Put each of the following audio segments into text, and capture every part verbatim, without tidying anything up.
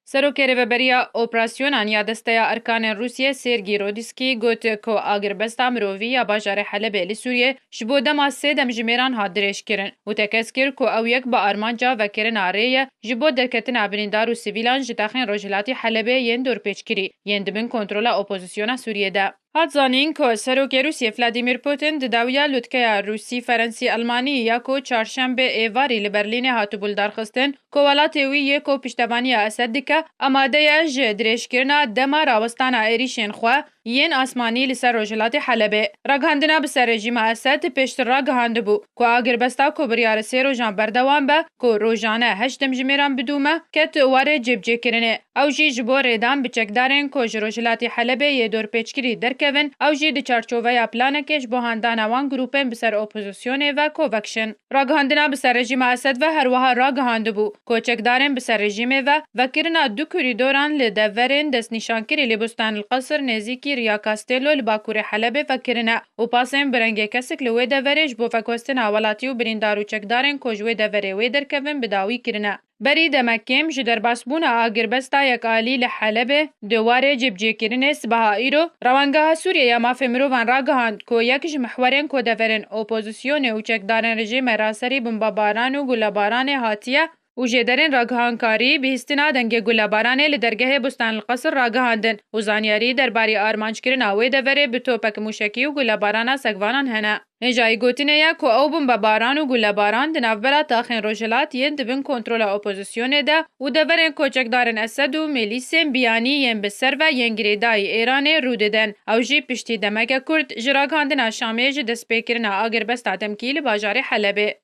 Serokê Rêveberiya Operasyonan ya Desteya Erkanên Rûsiyê Sergî Rodîskî got ku agirbesta mirovî ya bajarê Helebê li Sûriyê ji bo dema sê demjimêran hat dirêjkirin û tekez kir ku ew yek bi armanca vekirina rê ye ji bo derketina birîndar û sivîlan ji texên rojhilatî Helebê yên dorpêçkirî yên di bin kontrola opozisyona Sûriyê de. Hat zanîn ku Serokê Rûsiyê Vladimir Putin di dawiya lûtkeya Rûsî, Ferensî, Elmanî ya ku çarşembê êvarî li Berlînê hatibû lidarxistin, ku welatê wî yê ku piştevaniya Esed dike, amade ye ji dirêjkirina dema rawestana êrîşên xwe yên asmanî li ser rojhilatê Helebê. Ragihandina bi ser rejîma Esed pêştir ragihandibû ku agirbesta ku biryare sê rojan berdewam be, ku rojane heşt demjimêran bidûme, ket warê cêbicêkirinê. Ew jî ji bo rêdan bi çekdarên ku ji rojhilatê Helebê yê dorpêçkirî derkevin, ew jî di çarçoveya planekê ji bo handana wan grûpên bi ser opozisyonê ve kovekşin. Ragihandina bi ser rejîma Esed ve her wiha ragihandibû ku çekdarên bi ser rejîmê ve vekirina du korîdoran li deverên destnîşankirî li Bustan el Qesr nêzîkî Riya Castello li bakurê Helebê vekirine û pasên bi rengê kesik li wê deverê ji bo veguhestina welatî û birîndar û çekdarên ku ji wê deverê wê derkevin bi dawî kirine. Berî demek kêm ji derbasbûna agirbesta yekalî li Helebê di warê cêbicêkirinê sibeha îro, Rewangeha Sûriyê ya Mafê Mirovan ragihand ku yek ji mihwerên ku deverên opozisyonê û çekdarên rejîmê ra serî bombebaran û gulebaranê hatiye û jêderên ragihankarî bihîstina dengê gulebaranê li dergehê Bustan el Qesr ragihandin û zanyarî derbarî armanckirina wê deverê bi topek mûşekî û gulebarana sekvanan hene. Hêjayî gotinê ye ku ew bombebaran û gulebaran di navbera taxên rojhilat yên di bin kontrola opozisyonê de û deverên koçekdarên Esed û milîsên biyanî yên bi ser ve yên girêdayî Êranê rû didin. Ew jî piştî demeke kurt ji ragihandina Şamê ji destpêkirina agirbesta demkî li bajarê Helebê.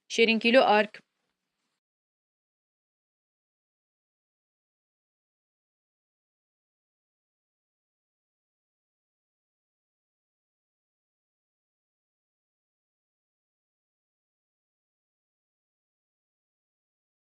Şêrîn Kîlo Ark.